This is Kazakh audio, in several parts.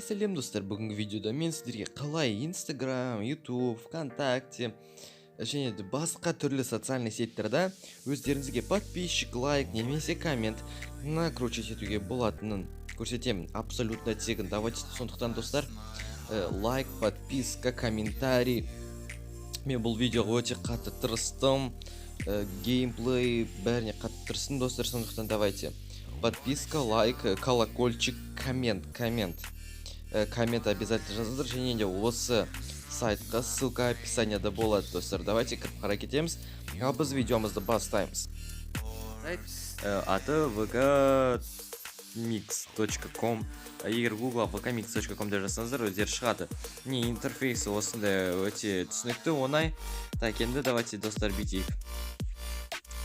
Сәлем, достар! Бүгінгі видеода мен сіздерге қалай Instagram, YouTube, ВКонтакте және де басқа түрлі социальный сетьтерда өздеріңізге подписчик, лайк немесе коммент накручивать етуге болатынын көрсетемін. Абсолютно тегін. Давайте, сондықтан, достар, лайк, подписка, комментарий. Мен бұл видеоға өте қатты тырыстым, геймплей, бәріне қатты тырыстым, достар. Сондықтан давайте подписка, лайк, колокольчик, коммент обязательно жазыңыздар. Және де осы сайтқа ссылка описанияда болады, достар. Давайте кіріп қарай кетеміз. Ал біз видеомызды бастаймыз. Сайт аты vkmix.com. Егер гугл vkmix.com деп жазсаңыздар, өздері шығады. Не, интерфейсі осындай, өте түсінікті, оңай. Так, енді давайте, достар, бүйтейік.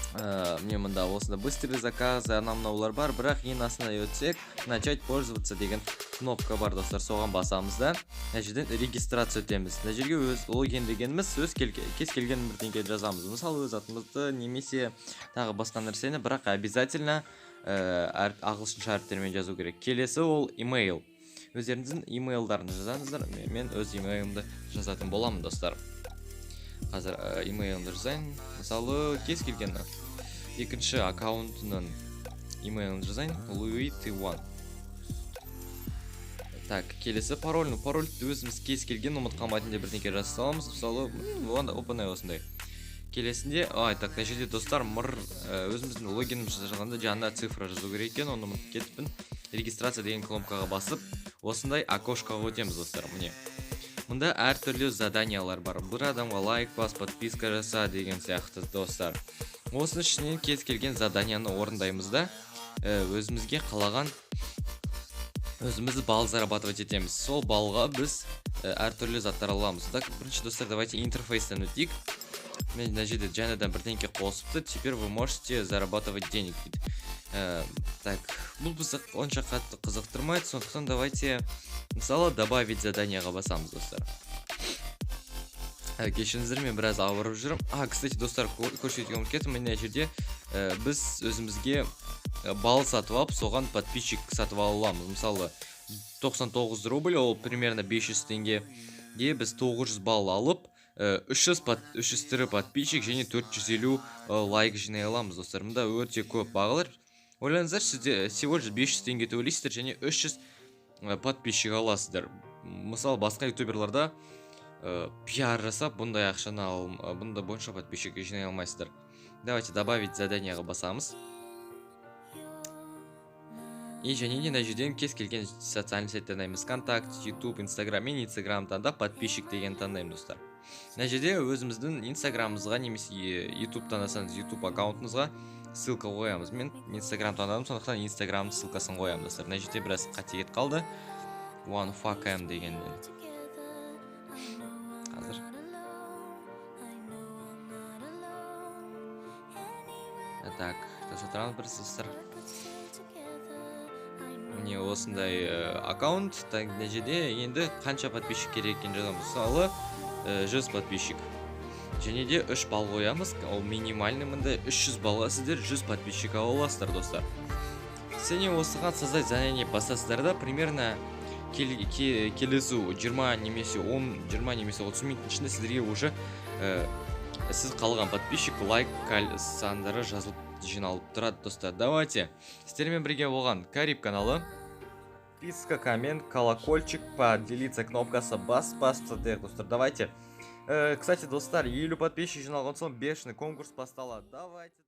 Міне, мында осында быстрый заказы, анау мынаулар бар, бірақ ең астына өтсек, «Начать пользоваться» деген кнопка бар, достар. Соған басамыз да, мына жерден регистрация өтеміз. Мына жерге өз логин дегеніміз өз кез келген бірдеңе жазамыз, мысалы, өз атымызды немесе тағы басқа нәрсені, бірақ обязательно ағылшынша әріптермен жазу керек. Келесі ол email, өздеріңіздің имейлдарын жазасыздар. Мен өз имейлімді жазатын боламын, достар. Қазір имейлімді жазайын. Мысалы, кез келген екінші аккаунтының имейлін жазайын: Луи Т1. Так, келесі пароль. Ну, парольді өзіміз кез келген ұмытып қалмайтын деп бірдеңе жаза саламыз, мысалы, оп оңай осындай. Келесінде, ай, так, мына жерде, достар, мыр өзіміздің логинімізді жазғанда жанына цифра жазу керек екен, оны ұмытып кетіппін. «Регистрация» деген кнопкаға басып, осындай окошкаға өтеміз, достар. Міне, мұнда әртүрлі заданиялар бар: бір адамға лайк бас, подписка жаса деген сияқты. Достар, осының ішінен кез келген заданияны орындаймыз да, өзімізге қалаған, өзіміз балл зарабатывать етеміз. Сол баллға біз әртүрлі заттар аламыз. Так, бірінші, достар, давайте интерфейстен өтейік. Мен мына жерде жаңадан бірдеңке қосыпты: «Теперь вы можете зарабатывать денег» дейді. Так, бұл бізді онша қатты қызықтырмайды, сондықтан давайте, мысалы, «Добавить заданияға» басамыз, достар. Кешіріңіздер, мен біраз ауырып жүрмін. А, кстати, достар, көрсетуге ұмытып кеттім. Мына жерде біз өзімізге балл сатып алып, соған подписчик сатып ала аламыз. Мысалы, 99 рубль, ол примерно 500 теңгеге біз 900 балл алып, 300 300 тірі подписчик және 450 лайк жинай аламыз. Достар, мында өте көп бағалар. Ойлаңыздар, сізде всего лишь 500 теңге төлейсіздер және 300 подписчик аласыздар. Мысалы, басқа ютуберларда пиар жасап, бұндай ақшаны ал, бұндай бойынша подписчик жинай алмайсыздар. Давайте «Добавить заданияға» басамыз. И және де мына жерден кез келген социальный сеть таңдаймыз: ВКонтакте, YouTube, Инстаграм. Мен Инстаграм таңдап, «Подписчик» деген таңдаймын. Достар, мына жерде өзіміздің Инстаграмымызға немесе YouTube таңдасаңыз, YouTube аккаунтыңызға ссылка қоямыз. Мен Инстаграм таңдадым, сондықтан Инстаграм ссылкасын қоямын. Достар, мына жерде біраз қате кетіп қалды, one fuck m дегеннен. Қазір. Так, жасап тұрамыз бір, достар. Міне, осындай аккаунт. Так, мына жерде енді қанша подписчик керек екенін жазамыз. Мысалы, 100 подписчик және де 3 балл қоямыз, ол минимальный. Мында 300 баллға сіздер 100 подписчик ала аласыздар, достар. Және осыған «Создать задание» басасыздар да, примерно келесі 20 немесе 10, 20 немесе 30 минуттың ішінде сіздерге уже сіз қалған подписчик, лайк сандары жазылып, жиналып тұрады. Достар, давайте, сіздермен бірге болған Кариб каналы. Подписка, коммент, колокольчик, поделиться кнопкасы бас басты. Достар, давайте. Кстати, достар, 50 подписчик жиналған соң бешеный конкурс басталады. Давайте.